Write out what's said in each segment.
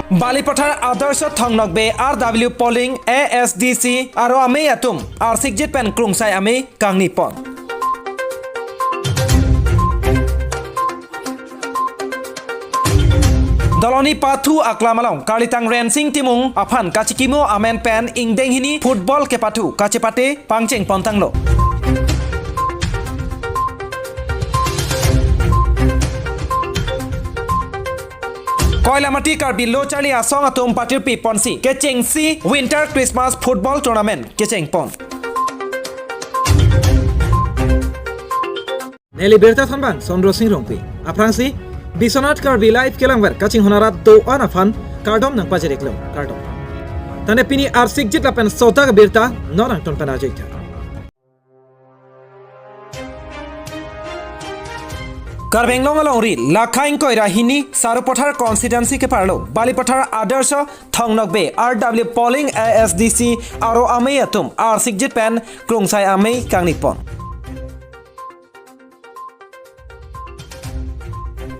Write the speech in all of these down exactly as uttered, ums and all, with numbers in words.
Balipathar Adarsha Thongnokbe R W Polling A S D C aro amei atum arsikjit pen Krungsai Amei kangni pon. Doloni pathu aklam along karlitang Rensing Timung aphan kachikimo amen pen ingdeng hini football kepathu kachepate pangcheng pontanglo. Koilamati Karbi Lo Charli Asong atum patirpi ponsi kechengsi Winter Christmas Football Tournament kecheng pon. Neli birta thanbang Sondro Sing Rongpi. Aphrangsi Biswanath Karbi Live kelangver kachinghon arat do-an aphan kardom nangpajir-iklo, kardom. Tane pini arsikjit lapen sodak birta non angton pen arjuitha. Karbi Anglong alongri lakha ingkoi ra hini Sarupathar constituency keparlo Balipathar Adarsha Thongnokbe R W Polling A S D C aro amei atum arsikjit pen Krungsai Amei kangni pon.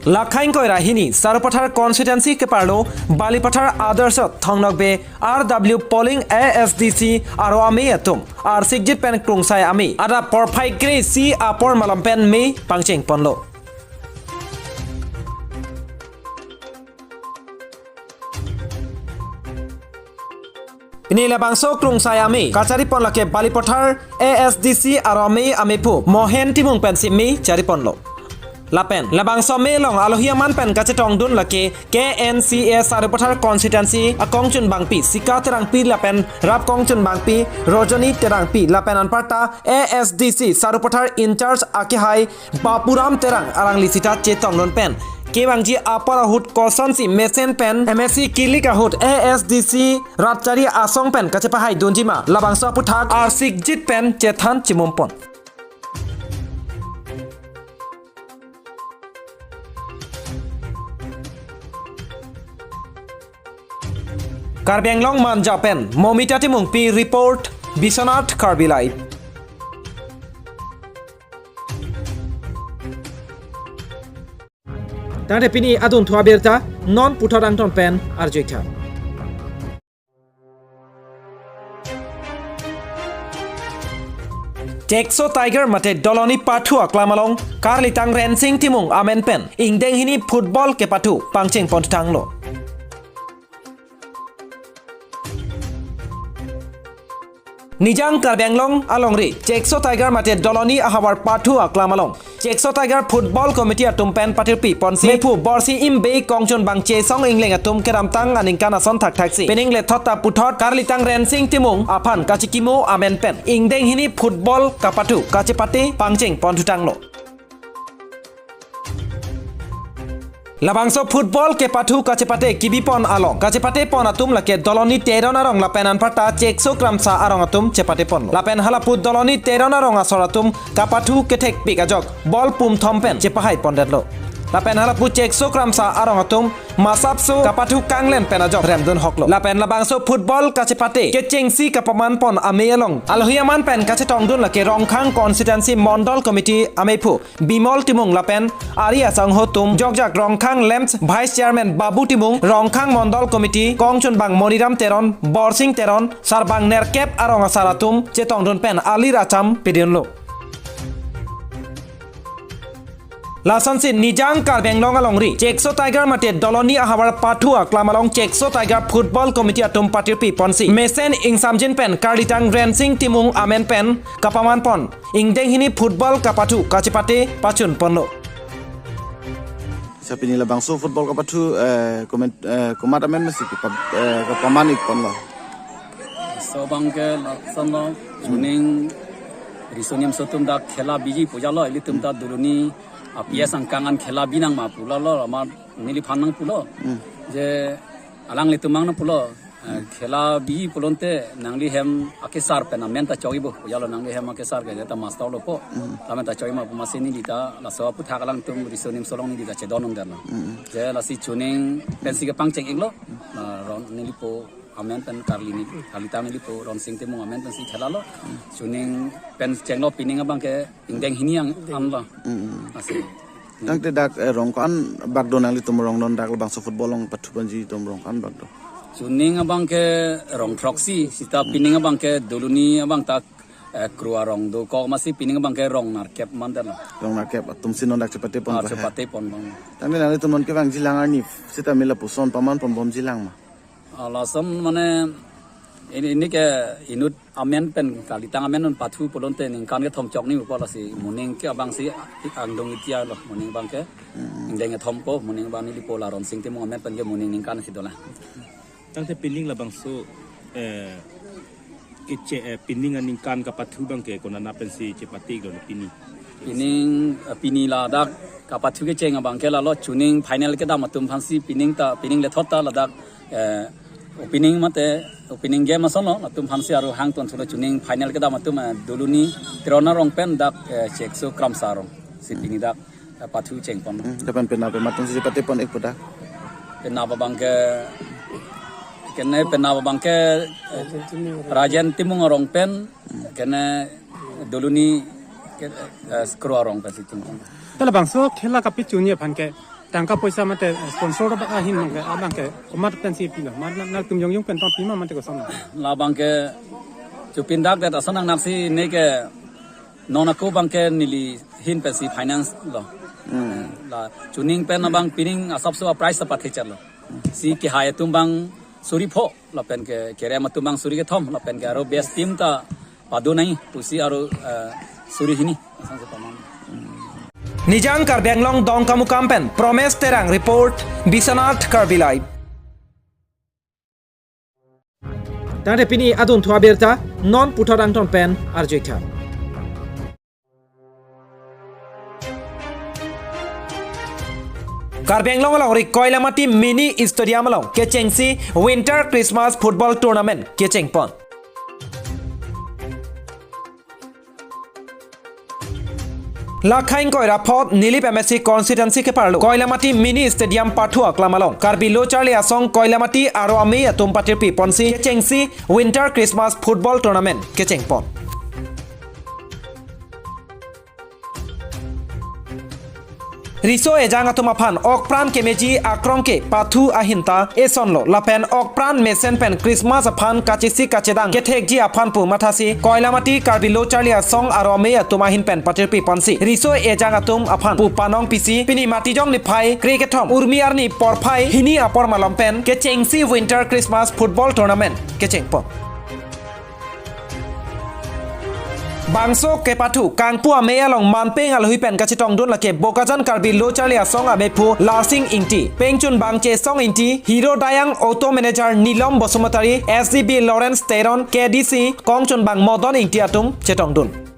Lakha ingkoi ra hini Sarupathar constituency keparlo Balipathar Adarsha Thongnokbe R W Polling A S D C aro amei atum arsikjit pen Krungsai Amei adap porphai kre-isi apor malom pen mei pangcheng ponlo. Pini labangso Krungsai Amei kachari pon lake Balipathar A S D C aro amei amephu Mohen Timung pensi mei chari ponlo. Lapen labangso amei along alohi aman pen kachetongdun lake K N C A Sarupathar constituency akongchunbangpi Sika Terangpi lapen rap kongchunbangpi Rojoni Terangpi lapen anparta A S D C Sarupathar in-charge akehai Bapuram Terang alangli sita chetongdun pen kevangji apor ahut kosonsi mesen pen M S C kilik ahut A S D C rat chari asong pen kachepahaidunji ma labangso aphuthak arsikjit pen chethan chimum pon. Karbi Anglong Manja pen Momita Timungpi report, Biswanath Karbi Live. Tangte pini adunthu abirta non puthot angton pen arjuitha. Chekso Tiger mate Doloni pathu aklam along karlitang Rensing Timung amen pen ingdeng hini football kepathu pangcheng pontanglo. Nijang Karbi Anglong alongri Chekso Tiger mate Doloni ahavar pathu aklam along Chekso Tiger Football Committee atum pen patirpi ponsi mephu Borsing Imbei kongchunbang Chesong Ingleng atum kedamtang aningkan ason thakthaksi pining lethot ta puthot karlitang Rensing Timung aphan kachikimo amen pen ingdeng hini football kapathu kachepate pangcheng ponthutanglo. Labangso football kepathu kachepate kibipon along kachepate pon atum lake Doloni Teron arong lapen anparta Chekso Kramsa arong atum chepate ponlo. Lapen halapu Doloni Teron arong asor atum kapathu kethekpik ajok ball pumthom pen chepahai pondetlo. Lapen halapu Chekso Kramsa arong atum masapso kapathu kanglen pen ajok remdun hoklo. Lapen labangso football kachepate kechengsi kapaman pon amei along alohi aman pen kachetongdun lake Rongkhang constituency Mondol Committee amephu Bimol Timung lapen ari asangho atum jokjak Rongkhang Lamps Vice Chairman Babu Timung, Rongkhang Mondol Committee kongchunbang Moniram Teron, Borsing Teron, sarbang nerkep arong asar atum chetongdun pen alir acham pidunlo. Lasonsi Nijang Karbi Anglong alongri Chekso Tiger mate Doloni ahavar pathu aklam along Chekso Tiger Football Committee atum patirpi ponsi mesen ingsamjin pen karlitang Rensing Timung amen pen kapaman pon ingdeng hini football kapathu kachepate pachun ponlo. Sa pini labangso football kapathu, eh, komat, eh, komat amen masi kapat, eh, kapaman ik ponlo. So abangke lason lo, chuning riso nimso atum dak khela biji pu jalo, ilitum ta Doloni a P S angkang an khela binang ma pu lalo, ama neliphan nangpulo. Hmm. Je alanglitum mang nangpulo. Eh, khela bi pulote nangli hem akesar pen amen ta choi bo. Yalo nangli hem akesar ke ta master lo po. Hmm. Amen ta choi ma pu masi neli ta laso aphuthak alangtum riso nimso along neli ta chedon ong dan lo. Hmm. Je lasi chuning pensi kepangcheng iklo. Na ron nelipo amen pen karli ni, karlitang nelipo Rensing Timung amen pensi khela lo. Chuning pen chenglo pining abangke ingdeng hini ang an lo. Hmm. Lasi Tangte dak, eh, rong ko-an bak do nanglitum rong non dak labangso football along pathu ponji atum rong ko-an bak do? Chuning abang ke rong throksi, sita pining abang ke Doluni abang ta, eh, kro-an rong do, kok masi pining abang ke rong nerkep mandet lo. Rong nerkep atum si non dak chepate pon Ah, ko he. Chepate pon abang. Tangte nanglitum non kevangji lang arni sitame lapuson paman ponbomji lang ma? Ah, lason mane ini, ini ke inut amen pen kalitang amen non pathu pulote ningkan kethom chokni pupo, lasi moning ke abang si angdong itia lo, moning abang ke Hmm. ingdeng kethom ko, moning abang neli po la Ronsing Timung amen pen ke moning ningkan si dolang. Tangte pining labangso, eh, keche, eh, pining aningkan kapathu abang ke konat pensi chepate do pini? Pining, eh, pini ladak kapathu kecheng abang ke lalo chuning final kedam atum aphansi pining ta, pining lethot ta ladak, eh, opening mate, opening game ason lo, latum aphansi aru hang ton sulo chuning final kedam atum, eh, Doluni Tirona rong pen dak, eh, Chekso Kramsa rong si pini dak, eh, pathu cheng pon. Hmm, lapen penap atum si chepate pon ik pu dak? Penap abang ke, kene penap abang ke, eh, Rajen Timung arong pen, kene Doluni ke, eh, kro-an rong pen si cheng pon. Te labangso khela kapachunji aphan ke tangka poisa mate sponsor ba ahin abang ke, abang ke komat pensi pilo? Mat na, nangtum jongjong pen tong pima mate koson? Labang ke chupin dak det ason nang naksi ne ke non ako abang ke neli ahin pensi finance lo. Hmm. La chuning pen abang pining asapso a-prize ta pathechar lo. Si kehai atum abang suri pho, lapen ke kerem atum abang suri kethom, lapen ke aro best team ta pado nai pusi aro, eh, suri hini. Asonsi paman. Nijang Karbi Anglong Dongkamukam pen Promes Terang report, Biswanath Karbi Live. Tangte pini adunthu abirta non puthot angton pen arjuitha. Karbi Anglong alongri Koilamati Mini Stadium along kechengsi Winter Christmas Football Tournament kecheng pon. Lakhang koira phot Nilip M A C constituency keparlo Koilamati Mini Stadium pathu aklam along Karbi Lo Charli Asong Koilamati aro amei atum patirpi ponsi kechengsi Winter Christmas Football Tournament kecheng pon. Riso ejang atum aphan okpran kemeji akrong ke pathu ahin ta esonlo, lapen okpran mesen pen Christmas aphan kachesik kachedang kethekji aphan pu mathasi Koilamati Karbi Lo Charli Asong aro amei atum ahin pen patirpi ponsi riso ejang atum aphan pu panong pisi pini Matijong niphai kre kethom urmi arni porphai hini apor malom pen kechengsi Winter Christmas Football Tournament kecheng pon. Bangso kepathu kangpu amei along manpeng alohi pen kachetongdun lake Bokajan Karbi Lo Charli Asong amephu Larsing Ingti, pengchunbang Chesong Ingti, Hero Dayang Auto Manager Nilom Basumatary, S D B Lawrence Teron, K D C kongchunbang Modon Ingti atum chetongdun.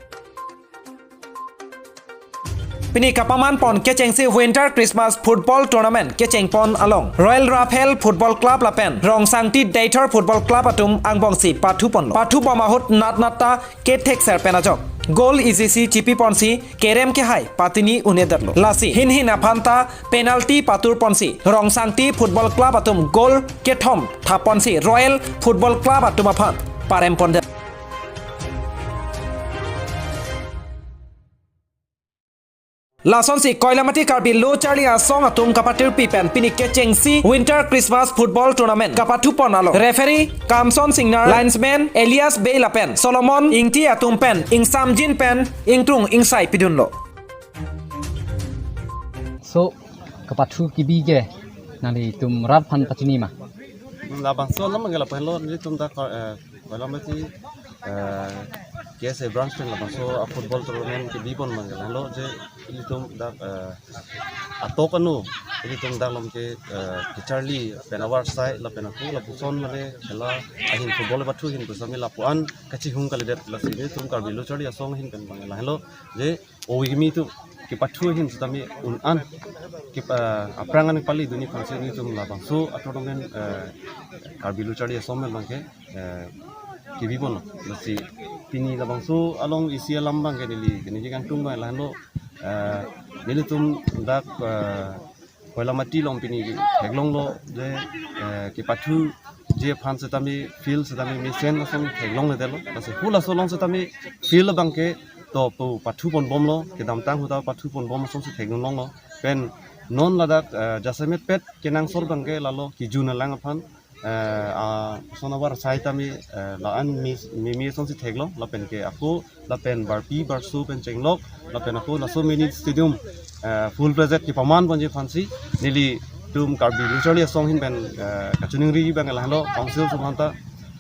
Pini kapaman pon kechengsi Winter Christmas Football Tournament kecheng pon along Royal Raphel Football Club lapen Rongsangti Deithor Football Club atum angbongsi pathu ponlo. Pathu bom ahut natnat ta kethekser pen ajok goal isi isi chipi ponsi kerem kehai patini un-edetlo. Lasi hinhin aphan ta penalty patur ponsi Rongsangti Football Club atum goal kethom thap ponsi Royal Football Club atum aphan parem pondet. Lasonsi Koilamati Karbi Lo Charli Asong atum kapatirpi pen pini kechengsi Winter Christmas Football Tournament kapathu pon along referee Kamson Singnar, linesman Elias Bey lapen Solomon Ingti atum pen ingsamjin pen ingkrung ingsai pidunlo. So, kapathu kebi ke nanglitum rat aphan pachini ma? Labangso alam abang ke lapu henlo, nelitum dak, eh, Koilamati, eh, K S A branch pen labangso a-football tournament kebi pon abang ke lahenlo je ilitum dak, eh, atok anu ilitum dak along ke, eh, kacharli pen avarsai lapen ako lapuson mane khela ahin football pathu ahin pusitame lapu-an kachihung kalidet, lasi nelitum Karbi Lo Charli Asong ahin pen abang ke lahenlo je ove kimi atum kepathu ahin sitame un-an ke, eh, aphrang an pali dunji aphansi nelitum labangso a-tournament, eh, Karbi Lo Charli Asong pen abang ke, eh, kebi ponlo. Lasi pini labangso along isi alam abang ke neli, neli kangtung abang lahenlo, eh, nelitum dak, eh, Koilamati along pini theklonglo je, eh, kepathuji aphan sitame field sitame mesen ason theklongledetlo. Lasi hu laso along sitame field abang ke to pu pathu ponbomlo, kedamtang ahut ta pathu ponbom asonsi thekdun longlo. Pen non ladak, eh, jasemet pet kenangsot abangke lalo kejun alang aphan, eh, a, sonabar sai tame, eh, la-an mi, mi, mi asonsi theklo, lapen ke ako, lapen barpi barso pen chenglok, lapen ako laso mini stadium, eh, full project kepaman ponji aphansi, nelitum Karbi Lo Charli Asong ahin pen, eh, kachiningri abang lahelo, council atum aphanta,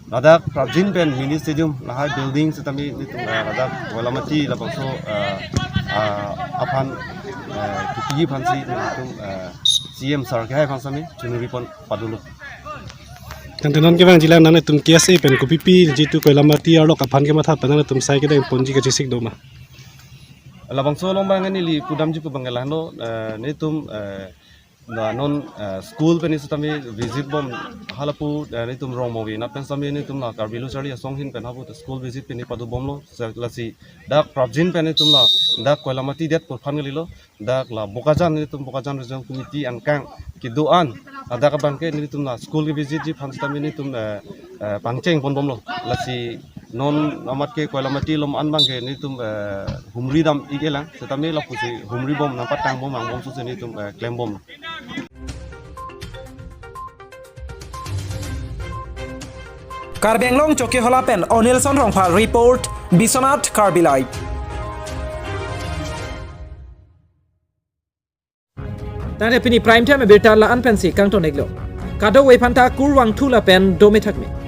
ladak prapjin pen mini stadium lahai building setame nelitum, eh, ladak Koilamati labangso, eh, ah, aphan, eh, kepi aphansi nelitum, eh, C M sir kehai aphan setame chiningri pon padolo. Tangte non kevangji lang nangtum K S A pen kopipi jitu Koilamati arlok aphan kematha pen nangtum sai kedeng ponji kachesik doma? Labangso along abang neli pudamji pu abang lahelo, eh, nelitum, eh, la non, eh, school pen setame visit bom halapu, eh, nelitum rong movi na pen setame nelitum la Karbi Lo Charli Asong ahin pen hapu school visit pen padobomlo. Sa-, lasi dak prapjin pen nelitum ladak Koilamati det pu aphan kalilo. Dak la Bokajan, nelitum Bokajan Regional Committee angkang kedo-an, ladak abangke nelitum la school kevisit ji aphan setame nelitum, eh, eh, pangcheng ponbomlo. Lasi non amat ke Koilamati along an abangke nelitum, eh, humri dam-ik-elang setame lapusi humri bom nangpatang bom angbong sose nelitum, eh, klembomlo. Karbi Anglong Chokihola pen Onilson Rongphar report, Biswanath Karbi Live. Tangte pini prime time abirta la-an pensi kangton-iklo. Kadokave aphanta kurvangthu lapen dome thakme.